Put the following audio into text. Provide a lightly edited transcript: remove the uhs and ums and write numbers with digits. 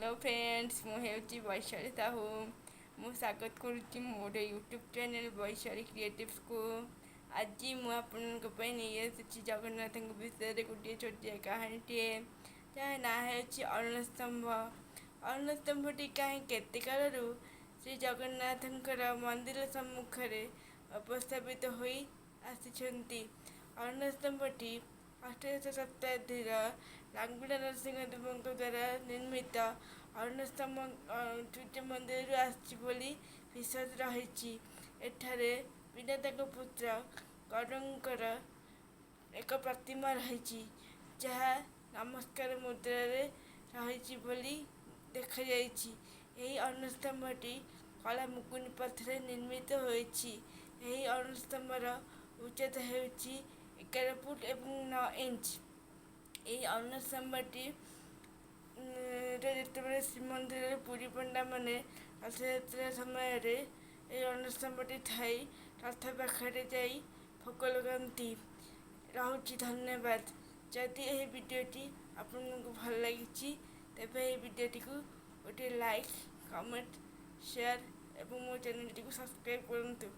Hello friends, ମୁଁ ହେଉଛି ବୈଶାଳୀ ସାହୁ। ମୁଁ ସ୍ୱାଗତ କରୁଛି ମୋର ୟୁଟ୍ୟୁବ୍ ଚ୍ୟାନେଲ୍ ବୈଶାଳୀ କ୍ରିଏଟିଭ୍ସକୁ। ଆଜି ମୁଁ ଆପଣଙ୍କ ପାଇଁ ନେଇ ଆସିଛି ଜଗନ୍ନାଥଙ୍କ ବିଷୟରେ ଗୋଟିଏ ଛୋଟିଆ କାହାଣୀଟିଏ, ଯାହା ନାଁ ହେଉଛି ଅରୁଣସ୍ତମ୍ଭ। ଅରୁଣସ୍ତମ୍ଭଟି କାହିଁ କେତେ କାଳରୁ ଶ୍ରୀ ଜଗନ୍ନାଥଙ୍କର ମନ୍ଦିର ସମ୍ମୁଖରେ ଅବସ୍ଥାପିତ ହୋଇ ଆସିଛନ୍ତି। ଅରୁଣସ୍ତମ୍ଭଟି ଅଷ୍ଟାଦଶ ଶତାବ୍ଦୀର ଲାଙ୍ଗୁଳା ନରସିଂହ ଦେବଙ୍କ ଦ୍ୱାରା ନିର୍ମିତ ଅରୁଣସ୍ତମ୍ଭ ସୂର୍ଯ୍ୟ ମନ୍ଦିରରୁ ଆସିଛି ବୋଲି ବିଶ୍ୱାସ ରହିଛି। ଏଠାରେ ବିଧାତାଙ୍କ ପୁତ୍ର ଗରୁଡ଼ଙ୍କର ଏକ ପ୍ରତିମା ରହିଛି, ଯାହା ନମସ୍କାର ମୁଦ୍ରାରେ ରହିଛି ବୋଲି ଦେଖାଯାଇଛି। ଏହି ଅରୁଣସ୍ତମ୍ଭଟି କଳା ମୁଗୁନି ପଥରରେ ନିର୍ମିତ ହୋଇଛି। ଏହି ଅରୁଣସ୍ତମ୍ଭର ଉଚ୍ଚତା ହେଉଛି 11 ଫୁଟ ଏବଂ 9 ଇଞ୍ଚ। ଏହି ଅରୁଣସ୍ତମ୍ଭଟି ଯେତେବେଳେ ଶ୍ରୀମନ୍ଦିରରେ ପୁରୀ ପଣ୍ଡାମାନେ ରଥଯାତ୍ରା ସମୟରେ ଏହି ଅରୁଣସ୍ତମ୍ଭଟି ଥାଇ ରଥ ପାଖରେ ଯାଇ ଭୋଗ ଲଗାନ୍ତି। ରହୁଛି, ଧନ୍ୟବାଦ। ଯଦି ଏହି ଭିଡ଼ିଓଟି ଆପଣଙ୍କୁ ଭଲ ଲାଗିଛି, ତେବେ ଏହି ଭିଡ଼ିଓଟିକୁ ଗୋଟିଏ ଲାଇକ୍, କମେଣ୍ଟ, ସେୟାର ଏବଂ ମୋ ଚ୍ୟାନେଲଟିକୁ ସବସ୍କ୍ରାଇବ୍ କରନ୍ତୁ।